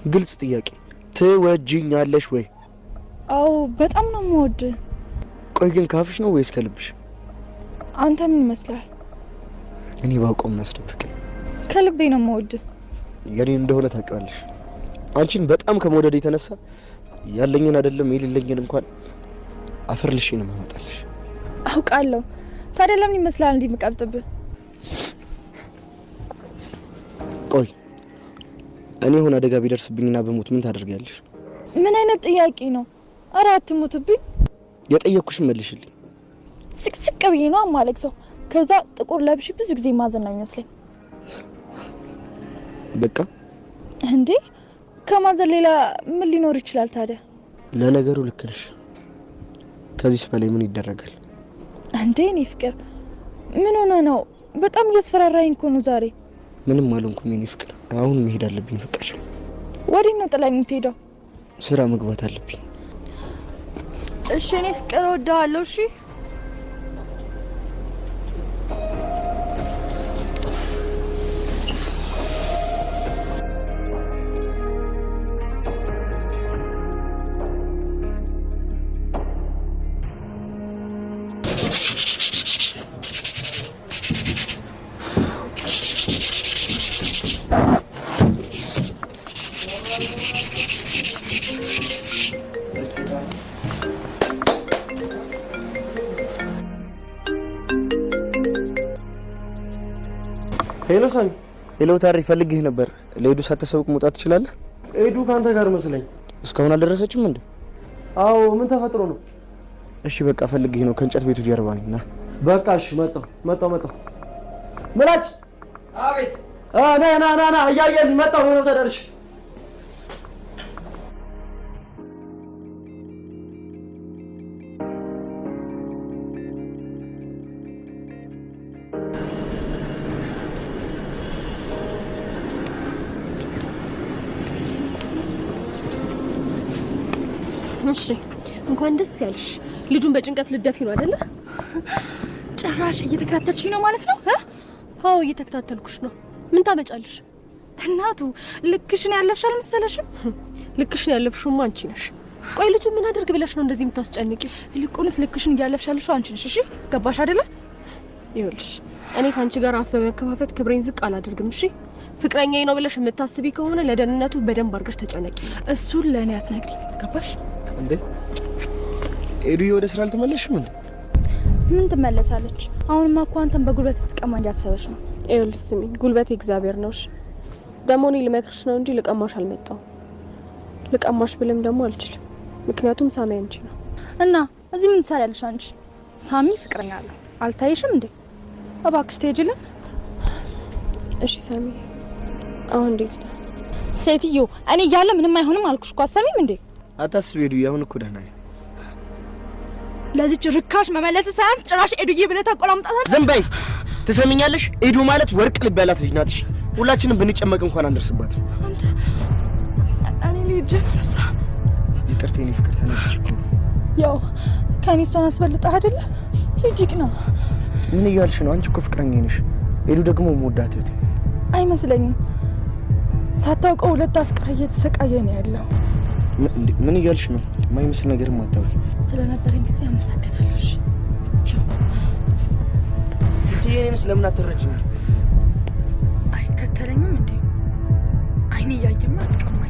ግልጽ ጥያቄ፣ ትወጂኛለሽ ወይ? አዎ በጣም ነው የምወድህ። ቆይ ግን ካፍሽ ነው ወይስ ከልብሽ? አንተ ምን ይመስላል? እኔ ባውቀው ምን አስደብቀኝ? ከልቤ ነው የምወድህ። የኔ እንደሆነ ታውቂዋለሽ። አንቺን በጣም ከመውደድ የተነሳ ያለኝን አይደለም የሌለኝን እንኳን አፈር ልሼ ነው የማመጣልሽ። አውቃለሁ። ታዲያ ለምን ይመስላል እንዲህ የምቀብጥብህ? ቆይ እኔ አሁን አደጋ ቢደርስብኝና ብሞት ምን ታደርጊያለሽ? ምን አይነት ጥያቄ ነው? ኧረ አትሙትብኝ። የጠየቅኩሽን መልሽልኝ። ስቅስቅ ብዬ ነው የማለቅሰው። ከዛ ጥቁር ለብሽ ብዙ ጊዜ ማዘን ነው የሚመስለኝ። በቃ እንዴ ከማዘን ሌላ ምን ሊኖር ይችላል ታዲያ? ለነገሩ ልክ ነሽ። ከዚህስ በላይ ምን ይደረጋል? እንዴ እኔ ፍቅር ምን ሆነ ነው? በጣም እያስፈራራኝ እኮ ነው ዛሬ። ምንም አልሆንኩም የኔ ፍቅር። አሁን መሄድ አለብኝ። በቃሽ። ወዴት ነው ጥላኝ የምትሄደው? ስራ መግባት አለብኝ። እሺ እኔ ፍቅር እወድሃለሁ። እሺ Hello ሳሚ። Hello ታሪ፣ ፈልጌህ ነበር። ለኤዱ ሳታሳውቅ መውጣት ትችላለህ? ኤዱ ካንተ ጋር መስለኝ። እስካሁን አልደረሰችም እንዴ? አዎ፣ ምን ተፈጥሮ ነው? እሺ በቃ ፈልጌህ ነው። ከእንጨት ቤቱ ጀርባ ነኝ። ና። በቃ እሺ፣ መጣሁ መጣሁ መጣሁ። ምላጭ። አቤት። ና ና ና ና፣ እያየህልኝ መጣሁ። የሆነ ቦታ ደርሼ። እሺ እንኳን ደስ ያለሽ። ልጁን በጭንቀት ልደፊ ነው አይደለ? ጭራሽ እየተከታተልሽኝ ነው ማለት ነው? አዎ እየተከታተልኩሽ ነው። ምን ታመጫለሽ? እናቱ ልክሽን ያለፍሽ አልመሰለሽም? ልክሽን ያለፍሽውማ አንቺ ነሽ። ቆይ ልጁ ምን አድርግ ብለሽ ነው እንደዚህ የምታስጨንቂ? ይልቁንስ ልክሽን እያለፍሽ ያለሽው አንቺ ነሽ። እሺ ገባሽ አይደለ? ይኸውልሽ እኔ ከአንቺ ጋር አፍ በመከፋፈት ክብሬን ዝቅ አላደርግም። እሺ ፍቅረኛዬ ነው ብለሽ የምታስቢ ከሆነ ለደህንነቱ በደንብ አድርገሽ ተጨነቂ። እሱን ለእኔ አትነግሪኝ። ገባሽ እንዴ? ኤዱዬ ወደ ስራ አልተመለስሽም እንዴ? ምን ትመለሳለች? አሁንማ እኮ አንተን በጉልበት ትቀማ እያሰበች ነው። ይኸውልሽ ስሚኝ፣ ጉልበቴ እግዚአብሔር ነው። እሺ ደግሞ እኔ ልመክርሽ ነው እንጂ ልቀማሽ አልመጣሁም። ልቀማሽ ብልም ደግሞ አልችልም፣ ምክንያቱም ሳሚ አንቺ ነው። እና እዚህ ምን ትሰሪያለሽ አንቺ? ሳሚ ፍቅረኛ አለው። አልታየሽም እንዴ? እባክሽ ትሄጂልን። እሺ ሳሚ፣ አሁን እንዴት ነው? ሴትዮ እኔ እያለ ምንም አይሆንም አልኩሽ እኮ አትሰሚም እንዴ? አታስቢ ኤዱዬ፣ አሁን እኮ ደህና ነኝ። ለዚች ርካሽ መመለስ ሳያንስ ጭራሽ ኤዱዬ ብለህ ታቆላምጣታለህ። ዝም በይ። ትሰሚኛለሽ? ኤዱ ማለት ወርቅ ልብ ያላት ልጅ ናት። እሺ ሁላችንም ብንጨመቅ እንኳን አንደርስባትም። አንተ እኔ ልጅ ነሳ። ይቅርታ የኔ ፍቅር፣ ተናድጄ እኮ ነው። ያው ከእኔ እሷን አስበልጠህ አይደለ? ሂጂ ቅና። ምን እያልሽ ነው? አንቺ እኮ ፍቅረኛዬ ነሽ። ኤዱ ደግሞ የምወዳት እህቴ። አይመስለኝም። ሳታውቀው ሁለት አፍቅራ እየተሰቃየ ነው ያለው። ምን እያልሽ ነው? የማይመስል ነገርም አታውሪ። ስለነበረኝ ጊዜ አመሰግናለሁ። እሺ ቻው። ቲቲዬ እኔንስ ለምን አትረጂኝ? አይከተለኝም እንዴ? አይኔ እያየማ አትቀማኝ።